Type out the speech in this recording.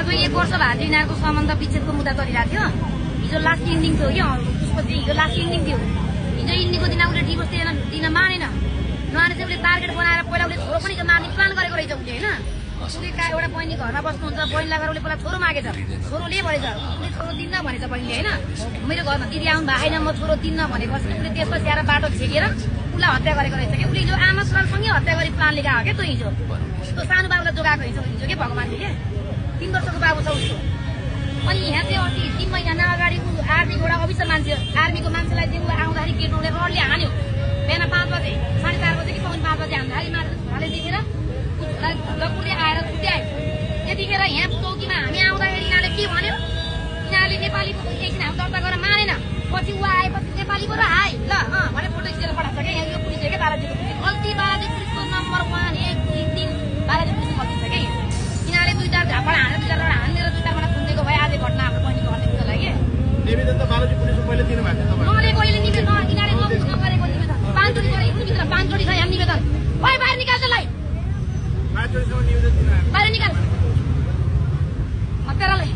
यिनीहरूको 1 वर्ष भएको थियो यिनीहरूको सम्बन्ध विच्छेदको मुद्दा चलिरहेको थियो हिजो लास्ट इन्डिङ थियो कि उसपछि हिजो लास्ट इन्डिङ थियो हिजो इन्डिङको दिन उसले डिभोर्स दिन मानेन नमाने चाहिँ उसले टार्गेट बनाएर पहिला उसले छोरो पनि मार्ने प्लान गरेको रहेछ उसले होइन उसले एउटा बहिनी घरमा बस्नुहुन्छ बहिनीलाई गएर उसले पहिला छोरो मागेछ छोरोले भनेछ उसले छोरो दिन्न भनेछ बहिनीले होइन मेरो घरमा दिदी आउनु भएको छैन म छोरो दिन्न भनेको उसले त्यसपछि आएर बाटो छेकेर उसलाई हत्या गरेको रहेछ कि उसले हिजो आमा छोरासँगै हत्या गरी प्लान लिएको हो क्या त्यो हिजो त्यो सानो बाबुलाई जोगाएको हिजो के भगवान्ले के 3 वर्षको बाबु छ उसको अनि यहाँ चाहिँ अस्ति 3 महिना अगाडि आर्मीबाट अफिसर मान्छे आर्मीको मान्छेलाई चाहिँ आउँदाखेरि गेटमा रडले हान्यो बिहान 5 बजे 4:30 बजे कि 5 बजे हान्दाखेरि मान्छे देखेर लकुले आएर छुट्यायो त्यतिखेर यहाँ चौकीमा हामी आउँदाखेरि यिनीहरूले के भन्यो यिनीहरूले नेपालीको एकछिन हामी दर्ता गरेर मानेन पछि ऊ आएपछि नेपाली पो आए ल भने फोटो स्टेल पठाएको छ क्या यहाँ यो पुलिस क्या बालाजीको पुलिस गल्ती बालाजी पुलिसको नम्बर 1 1 2 3 बालाजी पुलिस गल्ती छ क्या यिनीहरूले 2 झापड हानेर 2 झापड हानेर 2 झापड खुन्देको भए आज घटना हाम्रो बहिनीको घटेको लागि निवेदन त बालाजी पुलिसको पहिले दिनु भएको छ तपाईँ नले कहिले निवेदन यिनीहरूले नगरेको निवेदन 5 चोटी गरे उनीभित्र 5 चोटी छ यहाँ निवेदन ओइ बाहिर निकाल त्यसलाई 5 चोटीसम्म निवेदन दिनु बाहिर निकाल हत्यारालाई